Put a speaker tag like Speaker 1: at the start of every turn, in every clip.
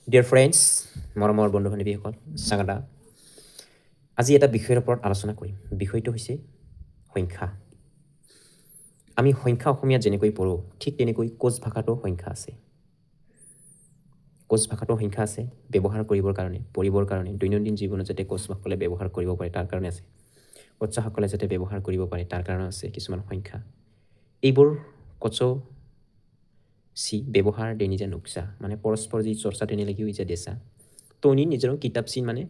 Speaker 1: Dear friends, মৰমৰ বন্ধু বান্ধৱীসকল, স্বাগতম। আজি এটা বিষয়ৰ ওপৰত আলোচনা কৰিম। বিষয়টো হৈছে সংখ্যা। আমি সংখ্যা অসমীয়াত যেনেকৈ পঢ়োঁ, ঠিক তেনেকৈ কোচ ভাষাতো সংখ্যা আছে। কোচ ভাষাতো সংখ্যা আছে ব্যৱহাৰ কৰিবৰ কাৰণে, পঢ়িবৰ কাৰণে, দৈনন্দিন জীৱনত যাতে কোচসকলে ব্যৱহাৰ কৰিব পাৰে তাৰ কাৰণে আছে। কোচাসকলে যাতে ব্যৱহাৰ কৰিব পাৰে তাৰ কাৰণে আছে কিছুমান সংখ্যা। এইবোৰ কোচ চি ব্যৱহাৰ দেনিজা নুকচা, মানে পৰস্পৰ যি চৰ্চা তেনেলেগি ইজা দেচা তনি নিজৰ কিতাপ চিন মানে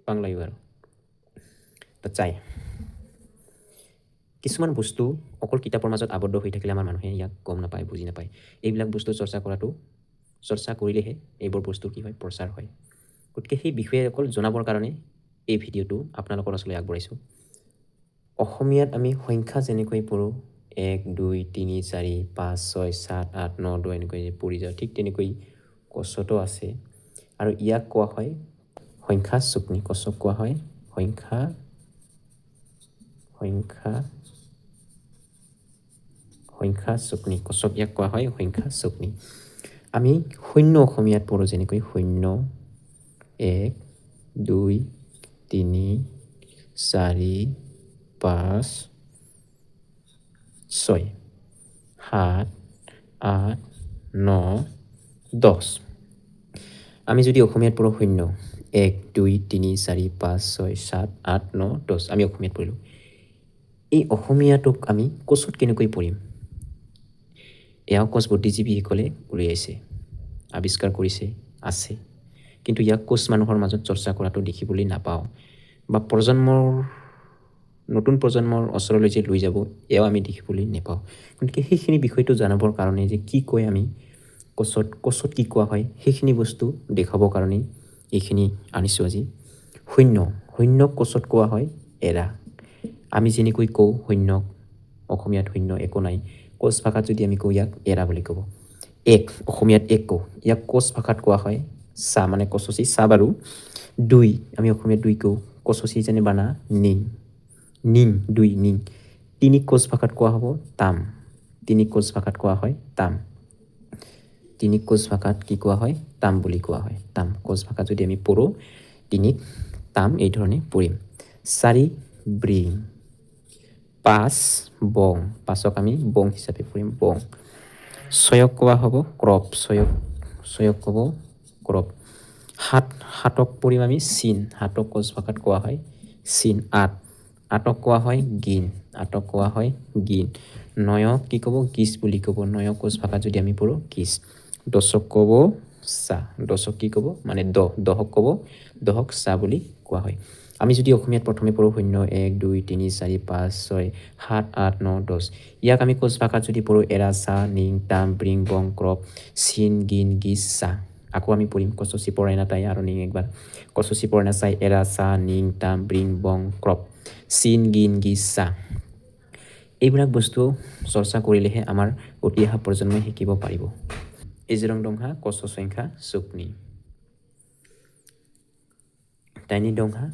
Speaker 1: বাংলায়ো আৰু চাই কিছুমান বস্তু অকল কিতাপৰ মাজত আবদ্ধ হৈ থাকিলে আমাৰ মানুহে ইয়াক গম নাপায়, বুজি নাপায়। এইবিলাক বস্তু চৰ্চা কৰাটো, চৰ্চা কৰিলেহে এইবোৰ বস্তুৰ কি হয়, প্ৰচাৰ হয়। গতিকে সেই বিষয়ে অকল জনাবৰ কাৰণে এই ভিডিঅ'টো আপোনালোকৰ ওচৰলৈ আগবঢ়াইছোঁ। অসমীয়াত আমি সংখ্যা যেনেকৈ পঢ়োঁ 1 2 3 4 5 6 7 8 9 10 এনেকৈ পঢ়ি যাওঁ, ঠিক তেনেকৈ কোচতো আছে। আৰু ইয়াক কোৱা হয় সংখ্যা চুকনি। কোচক কোৱা হয় সংখ্যা সংখ্যা সংখ্যা চুকনি। কোচক ইয়াক কোৱা হয় সংখ্যা চুকনি। আমি শূন্য অসমীয়াত পঢ়োঁ যেনেকৈ 0 1 2 3 4 5 6 7 8 9 10। আমি যদি অসমীয়াত পঢ়োঁ 0 1 2 3 4 5 6 7 8 9 10, আমি অসমীয়াত পঢ়িলোঁ। এই অসমীয়াটোক আমি কোচত কেনেকৈ পঢ়িম? এয়াও কোচ বুদ্ধিজীৱীসকলে উলিয়াইছে, আৱিষ্কাৰ কৰিছে, আছে। কিন্তু ইয়াক কোচ মানুহৰ মাজত চৰ্চা কৰাটো দেখিবলৈ নাপাওঁ, বা প্ৰজন্মৰ নতুন প্ৰজন্মৰ ওচৰলৈ যে লৈ যাব এয়াও আমি দেখিবলৈ নাপাওঁ। গতিকে সেইখিনি বিষয়টো জানিবৰ কাৰণে যে কি কয় আমি কোচত, কোচত কি কোৱা হয় সেইখিনি বস্তু দেখুৱাবৰ কাৰণেই এইখিনি আনিছোঁ আজি। শূন্য, শূন্যক কোচত কোৱা হয় এৰা। আমি যেনেকৈ কওঁ শূন্যক অসমীয়াত শূন্য একো নাই, কোচ ভাষাত যদি আমি কওঁ ইয়াক এৰা বুলি ক'ব। এক, অসমীয়াত এক কওঁ, ইয়াক কোচ ভাষাত কোৱা হয় চা, মানে কচচি চা বাৰু। দুই, আমি অসমীয়াত দুই কওঁ, কচচি যেনে বানা নিং, নিং দুই নিং। তিনি কোচ ভাষাত কোৱা হ'ব তাম। তিনি কোচ ভাষাত কোৱা হয় তাম। তিনি কোচ ভাষাত কি কোৱা হয়? তাম বুলি কোৱা হয়। তাম কোচ ভাষাত যদি আমি পঢ়োঁ তিনিক তাম এই ধৰণে পঢ়িম। চাৰি ব্ৰিং, পাঁচ বং, পাঁচক আমি বং হিচাপে পঢ়িম বং। ছয়ক কোৱা হ'ব ক্ৰপ, ছয়ক, ছয়ক ক'ব ক্ৰপ। সাত, সাতক পঢ়িম আমি চীন, সাতক কোচ ভাষাত কোৱা হয় চীন। আঠ, আঠক কোৱা হয় গিন, আঠক কোৱা হয় গিন। নয়ক কি ক'ব? গিজ বুলি ক'ব। নয়ক কোচ ভাষাত যদি আমি পঢ়োঁ গিজ। দশক ক'ব চা, দশক কি ক'ব মানে দহ, দহক ক'ব, দহক চা বুলি কোৱা হয়। আমি যদি অসমীয়াত প্ৰথমে পঢ়োঁ 0 1 2 3 4 5 6 7 8 9 10, ইয়াক আমি কোচ ভাষাত যদি পঢ়োঁ এৰা চা নিং তাম ব্ৰিং বং ক্ৰপ চিন গিন গিজ চা। আকৌ আমি পঢ়িম কচচি পঢ়াই না তাই আৰু নিং একবাৰ কচচি পঢ়াই না চাই এৰা চা নিং তাম ব্ৰিং বং ক্ৰপ চিন গিন গিজ চা। এইবিলাক বস্তু চৰ্চা কৰিলেহে আমাৰ উঠি অহা প্ৰজন্মই শিকিব পাৰিব। এজৰং দংহা কচ সংখ্যা চুকনি, টাইনি দংহা